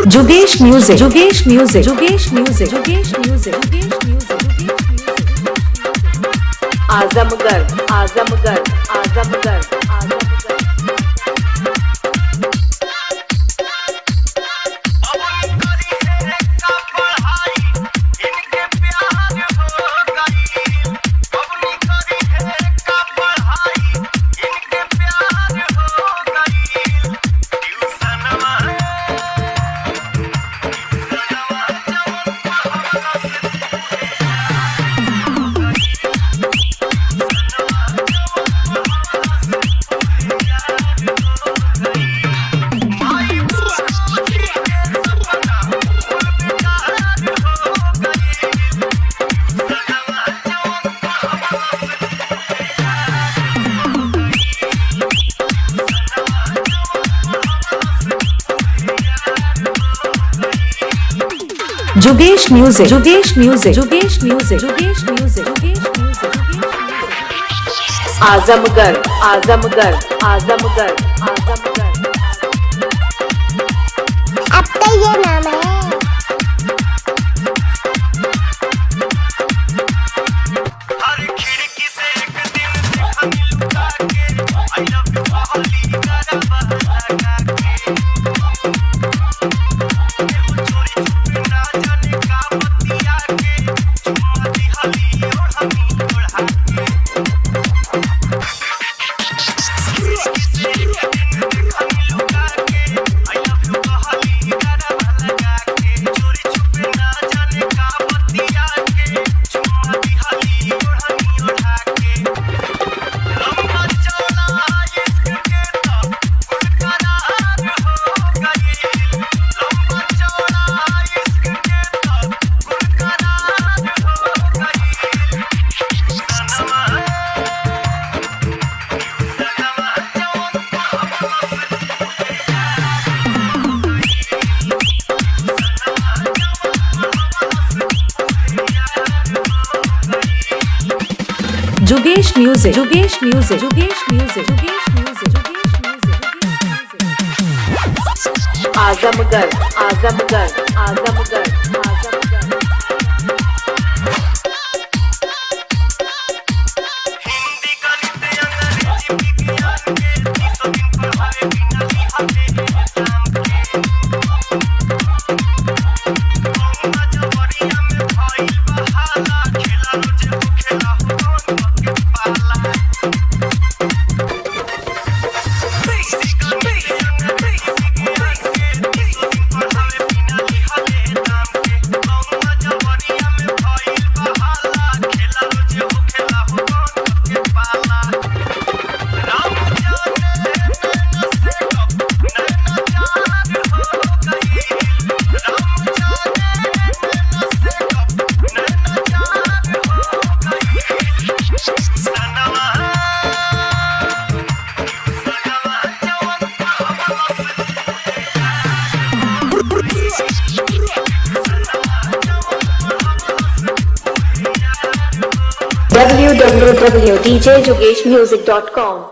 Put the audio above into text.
Jogesh music, Jogesh music, Jogesh music, Jogesh music, Jogesh music, Azamgarh, Azamgarh, Azamgarh, Azamgarh. Jogesh music, Jogesh music, Jogesh music, Jogesh music, Jogesh music, Azamgarh, Azamgarh, Azamgarh, Azamgarh. आपका ये नाम है। हर खिड़की से एक दिन देखा लुका के I love you कहली गरबा लगा के एगो चोरी छुपे ना जाने का बतिया के चुम्मा दिहली ओढ़नी ओढ़ा के खिड़की से एक दिन देखा लुका के I love you कहली गरबा लगा के चोरी छुपे ना जाने का बतिया के चुम्मा दिहली ओढ़नी ओढ़ा के लंबा चौड़ा इश्क के तो गुलकरार हो गई लंबा चौड़ा इश्क के तो गुलकरार हो गई सनमा सनमा जवन Jogesh music, Jogesh music, Jogesh music, Jogesh music, Jogesh music, Jogesh music. Azamgarh, Azamgarh, Azamgarh, Azamgarh. Hindi गणित अंग्रेजी विज्ञान के 300 दिन पढ़ावे बिना लिहाजे नाम के गंगा जवरिया में भइल बहाला खेला रोजे हो खेला हो कौन के पाला हिंदी गणित अंग्रेजी विज्ञान के 300 दिन पढ़ावे बिना लिहाजे नाम के गंगा जवरिया में भइल बहाला खेला रोजे हो खेला हो कौन के पाला राम जाने नैना से कब नैना चार हो गई राम जाने नैना से कब नैना चार हो गई सनमा सनमा जवन www.djjogeshmusic.com.